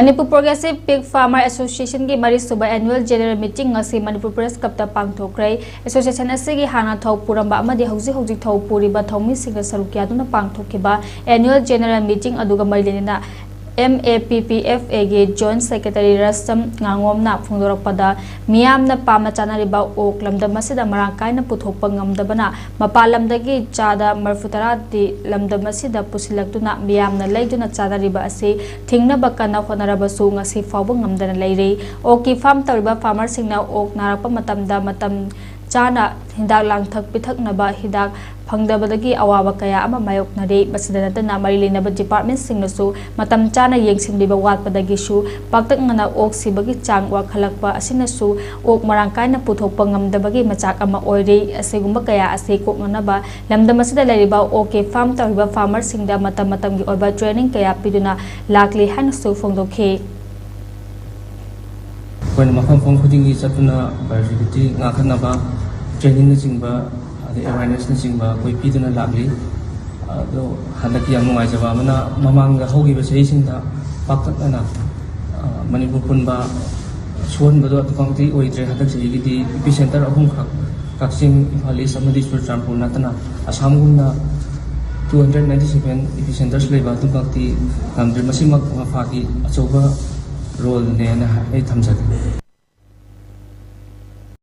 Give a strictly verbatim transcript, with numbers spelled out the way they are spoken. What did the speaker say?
Manipur Progressive Pig Farmer Association ꯒꯤ ꯃꯔꯤꯁꯨꯕ Annual General Meeting ꯉꯁꯤ Manipur press ꯀ꯭ꯂꯕꯇ ꯄꯥꯡꯊꯣꯛꯈ꯭ꯔꯦ꯫ Association ꯑꯁꯤꯒꯤ ꯍꯥꯟꯅ ꯊꯧ ꯄꯨꯔꯝꯕ ꯑꯃꯗꯤ ꯍꯧꯖꯤꯛ ꯍꯧꯖꯤꯛ ꯊꯧ ꯄꯨꯔꯤꯕ ꯊꯧꯃꯤꯁꯤꯡꯅ ꯁꯔꯨꯛ ꯌꯥꯗꯨꯅ ꯄꯥꯡꯊꯣꯛꯈꯤꯕ Annual General Meeting ꯑꯗꯨꯒ ꯃꯔꯤ ꯂꯩꯅꯅ M A P P F A ꯒꯤ Joint Secretary ꯔꯁꯝ ꯉꯥꯉꯣꯝꯅ ꯐꯣꯡꯗꯣꯔꯛꯄꯗ, ꯃꯤꯌꯥꯝꯅ ꯄꯥꯝꯅ ꯆꯥꯅꯔꯤꯕ ꯑꯣꯛ ꯂꯝꯗꯝ ꯑꯁꯤꯗ ꯃꯔꯥꯡ ꯀꯥꯏꯅ ꯄꯨꯊꯣꯛꯄ ꯉꯝꯗꯕꯅ ꯃꯄꯥꯟ ꯂꯝꯗꯒꯤ ꯆꯥꯗ ꯃꯔꯤꯐꯨ ꯇꯔꯥꯗꯤ ꯂꯝꯗꯝ ꯑꯁꯤꯗ ꯄꯨꯁꯤꯜꯂꯛꯇꯨꯅ ꯃꯤꯌꯥꯝꯅ ꯂꯩꯗꯨꯅ ꯆꯥꯅꯔꯤꯕ ꯑꯁꯤ ꯊꯤꯡꯅꯕ ꯀꯟꯅ ꯍꯣꯠꯅꯔꯕꯁꯨ ꯉꯁꯤ ꯐꯥꯎꯕ ꯉꯝꯗꯅ ꯂꯩꯔꯤ꯫ ꯑꯣꯛꯀꯤ ꯐꯥꯔꯝ ꯇꯧꯔꯤꯕ ꯐꯥꯔꯃꯔꯁꯤꯡꯅ ꯑꯣꯛ ꯅꯥꯔꯛꯄ ꯃꯇꯝꯗ ꯃꯇꯝ ꯆꯥꯅ ꯍꯤꯗꯥꯛ ꯂꯥꯡꯊꯛ ꯄꯤꯊꯛꯅꯕ ꯍꯤꯗꯥꯛ ꯐꯪꯗꯕꯗꯒꯤ ꯑꯋꯥꯕ ꯀꯌꯥ ꯑꯃ ꯃꯥꯌꯣꯛꯅꯔꯤ꯫ ꯃꯁꯤꯗ ꯅꯠꯇꯅ ꯃꯔꯤ ꯂꯩꯅꯕ ꯗꯤꯄꯥꯔꯠꯃꯦꯟꯁꯤꯡꯅꯁꯨ ꯃꯇꯝ ꯆꯥꯅ ꯌꯦꯡꯁꯤꯟꯕꯤꯕ ꯋꯥꯠꯄꯗꯒꯤꯁꯨ ꯄꯥꯛꯇꯛꯅꯅ ꯑꯣꯛ ꯁꯤꯕꯒꯤ ꯆꯥꯡ ꯋꯥꯡꯈꯠꯂꯛꯄ ꯑꯁꯤꯅꯁꯨ ꯑꯣꯛ ꯃꯔꯥꯡ ꯀꯥꯏꯅ ꯄꯨꯊꯣꯛꯄ ꯉꯝꯗꯕꯒꯤ ꯃꯆꯥꯛ ꯑꯃ ꯑꯣꯏꯔꯤ꯫ ꯑꯁꯤꯒꯨꯝꯕ ꯀꯌꯥ ꯑꯁꯤ ꯀꯣꯛꯅꯅꯕ ꯂꯝꯗꯝ ꯑꯁꯤꯗ ꯂꯩꯔꯤꯕ ꯑꯣꯛꯀꯤ ꯐꯥꯔꯝ ꯇꯧꯔꯤꯕ ꯐꯥꯔꯃꯔꯁꯤꯡꯗ ꯃꯇꯝ ꯃꯇꯝꯒꯤ ꯑꯣꯏꯕ ꯇ꯭ꯔꯦꯅꯤꯡ ꯀꯌꯥ ꯄꯤꯗꯨꯅ ꯂꯥꯛꯂꯤ ꯍꯥꯏꯅꯁꯨ ꯐꯣꯡꯗꯣꯛꯈꯤ꯫ ꯑꯩꯈꯣꯏꯅ ꯃꯐꯝ ꯃꯐꯝ ꯈꯨꯗꯤꯡꯒꯤ ꯆꯠꯇꯨꯅ biosecurity ꯉꯥꯛꯈꯠꯅꯕ trainingꯅꯆꯤꯡꯕ, ꯑꯗꯩ awarenessꯅꯆꯤꯡꯕ ꯑꯩꯈꯣꯏ ꯄꯤꯗꯨꯅ ꯂꯥꯛꯂꯤ꯫ ꯑꯗꯣ ꯍꯟꯗꯛꯀꯤ ꯌꯥꯝ ꯅꯨꯡꯉꯥꯏꯖꯕ ꯑꯃꯅ, ꯃꯃꯥꯡꯗ ꯍꯧꯈꯤꯕ ꯆꯍꯤꯁꯤꯡꯗ ꯄꯥꯛꯇꯛꯅꯅ, ꯑ, ꯃꯅꯤꯄꯨꯔ ꯄꯨꯟꯕ ꯁꯣꯛꯍꯟꯕꯗꯣ ꯑꯗꯨꯃꯛꯇꯤ ꯑꯣꯏꯗ꯭ꯔꯦ꯫ ꯍꯟꯗꯛ ꯆꯍꯤꯒꯤꯗꯤ epicentre ꯑꯍꯨꯝꯈꯛ, ꯀꯛꯆꯤꯡ, ꯏꯝꯐꯥꯜ ꯏꯁ ꯑꯃꯗꯤ ꯆꯨꯔꯆꯥꯟꯄꯨꯔ ꯅꯠꯇꯅ ꯑꯁꯥꯝꯒꯨꯝꯅ two hundred ninety seven epicentres ꯂꯩꯕ ꯑꯗꯨꯃꯛꯇꯤ ꯉꯝꯗ꯭ꯔꯦ꯫ ꯃꯁꯤꯃꯛ ꯃꯐꯥꯒꯤ ꯑꯆꯧꯕ roleꯅꯦꯅ ꯑꯩ ꯊꯝꯖꯒꯦ꯫